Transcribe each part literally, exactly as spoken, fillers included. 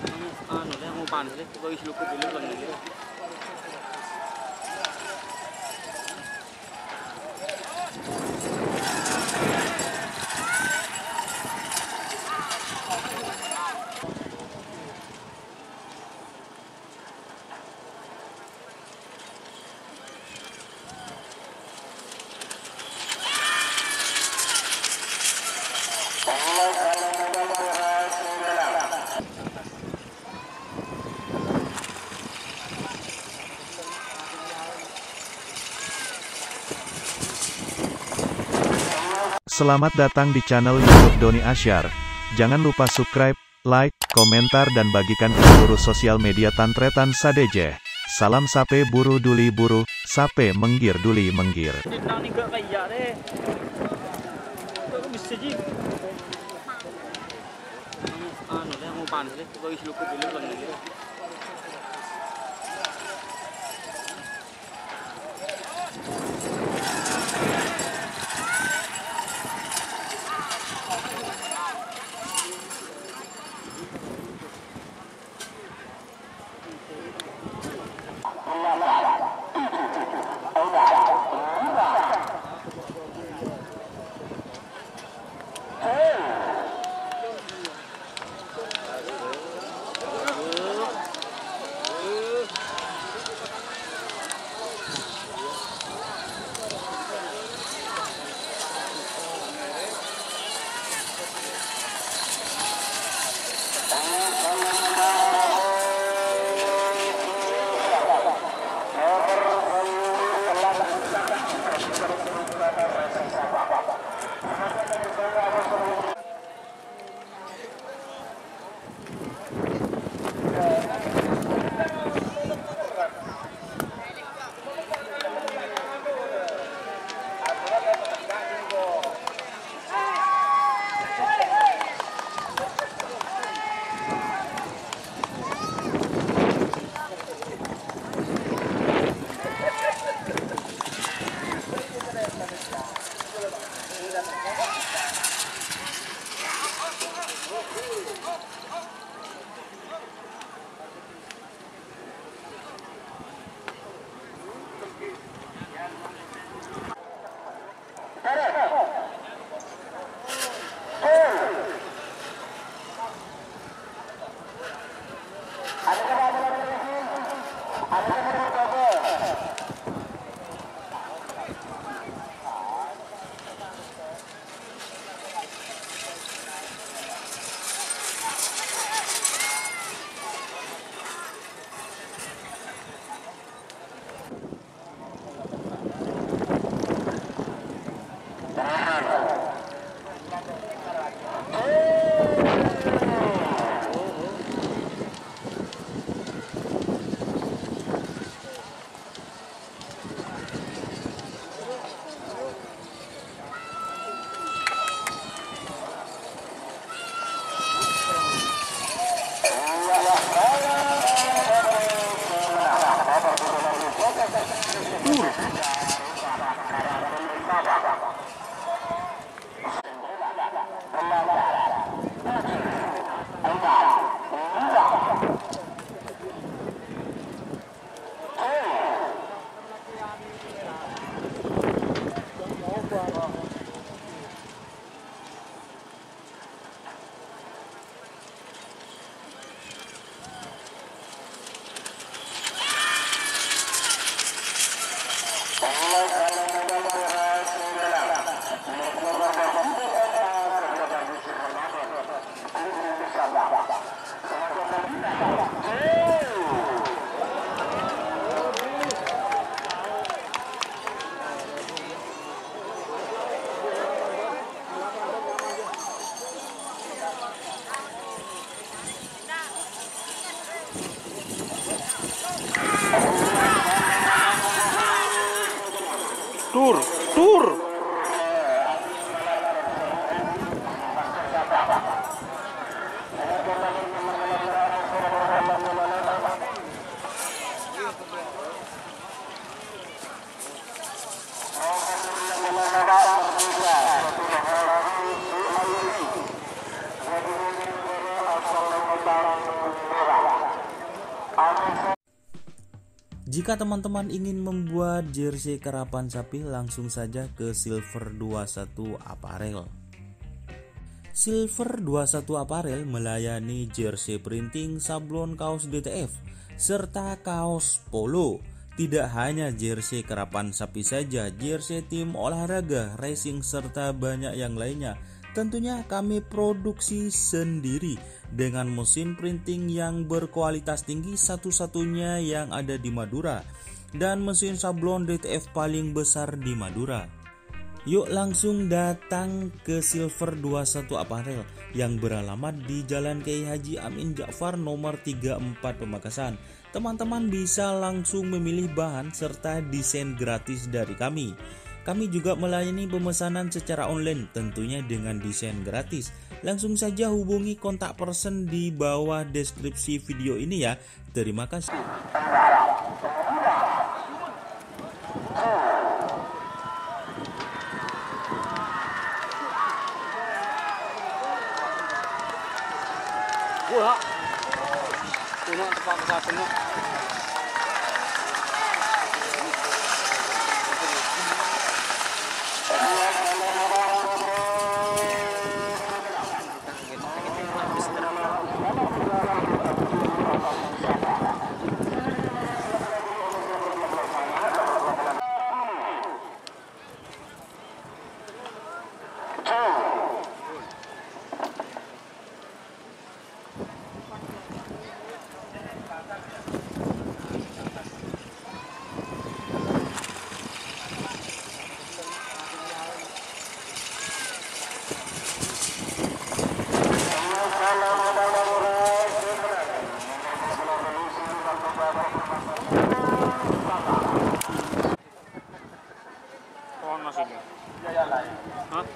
Anu, lè, mau panas, lè. Coba isi lukut dulu, Bang. Selamat datang di channel YouTube Doni Asyar. Jangan lupa subscribe, like, komentar, dan bagikan ke seluruh sosial media tan-tarètan sadhâjâ. Salam sapè buru duli buru, sapè mèngghir duli mèngghir. Anu, lè, mau panas, lè. Coba isi lukut dulu, Bang. Tur, tur. Jika teman-teman ingin membuat jersey karapan sapi, langsung saja ke Silver dua satu Apparel. Silver dua satu Apparel melayani jersey printing, sablon kaos D T F, serta kaos polo. Tidak hanya jersey karapan sapi saja, jersey tim olahraga, racing, serta banyak yang lainnya. Tentunya kami produksi sendiri dengan mesin printing yang berkualitas tinggi, satu-satunya yang ada di Madura, dan mesin sablon D T F paling besar di Madura. Yuk langsung datang ke Silver dua satu Apparel yang beralamat di Jalan Kiai Haji Amin Ja'far nomor tiga empat Pamekasan. Teman-teman bisa langsung memilih bahan serta desain gratis dari kami. Kami juga melayani pemesanan secara online, tentunya dengan desain gratis. Langsung saja hubungi kontak person di bawah deskripsi video ini ya. Terima kasih. Panas ini. Hah?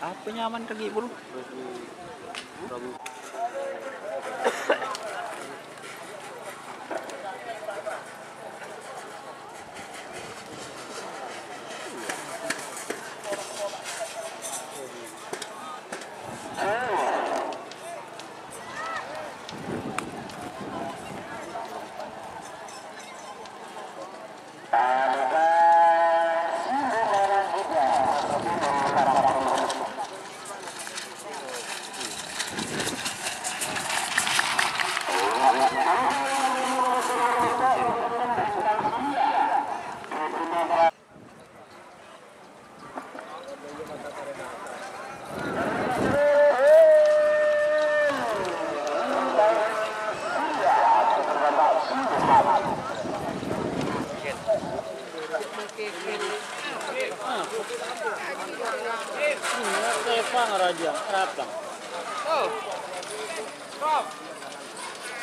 Apa nyaman kaki pun?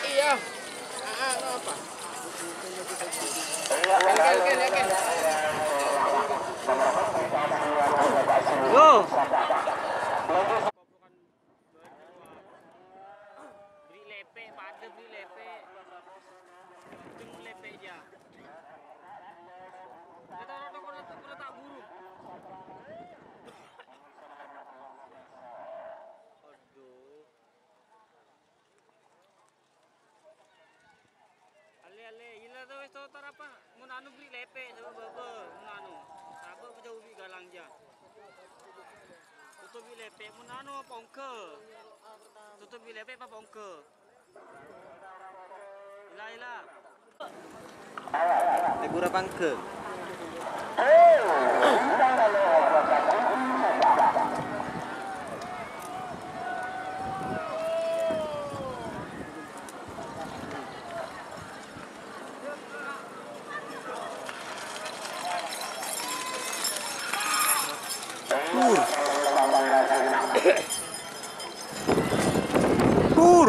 Iya. Ah, ah, apa? Go. Bri' lepe', padâ bri' lepe'. Cuma lepe' jâ. Kita orang tak pernah, tak pernah tak buru. Aduh. Ale, ale, gila. Wis totor apa? Mon anu bâri' lèpè', sabâ' bâbâ, mon anu. Sabâ' jhâu bi' galang jâ. Totor bi' lèpè', mon anu pongghâ. Totor bi' lèpè' apa pongghâ? Ila, ila. Tèbura pangghâ. Pur. Pur.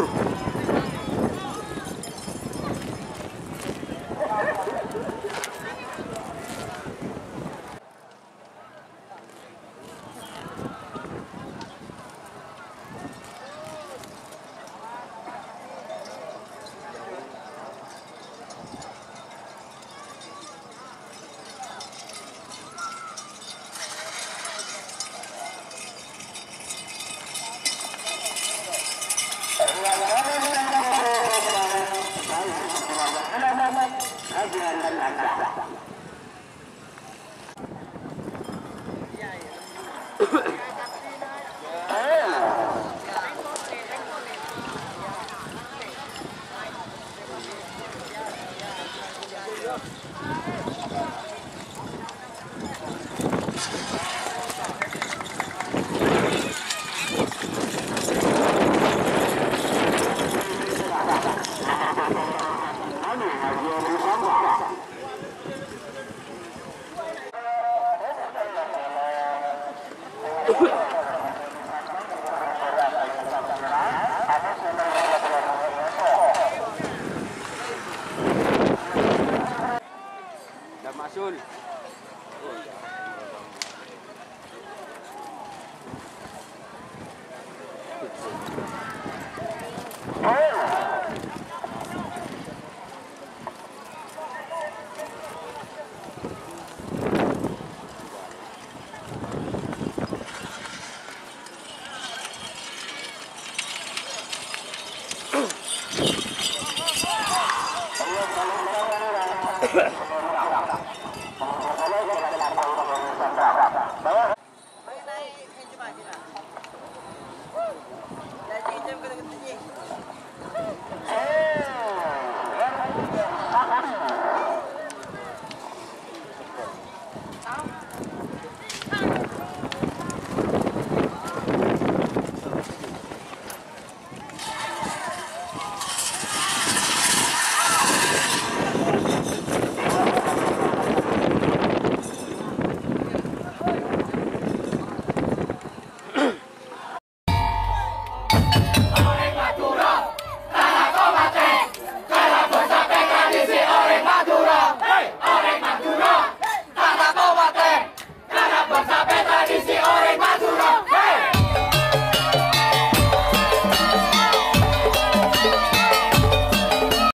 Dah masul.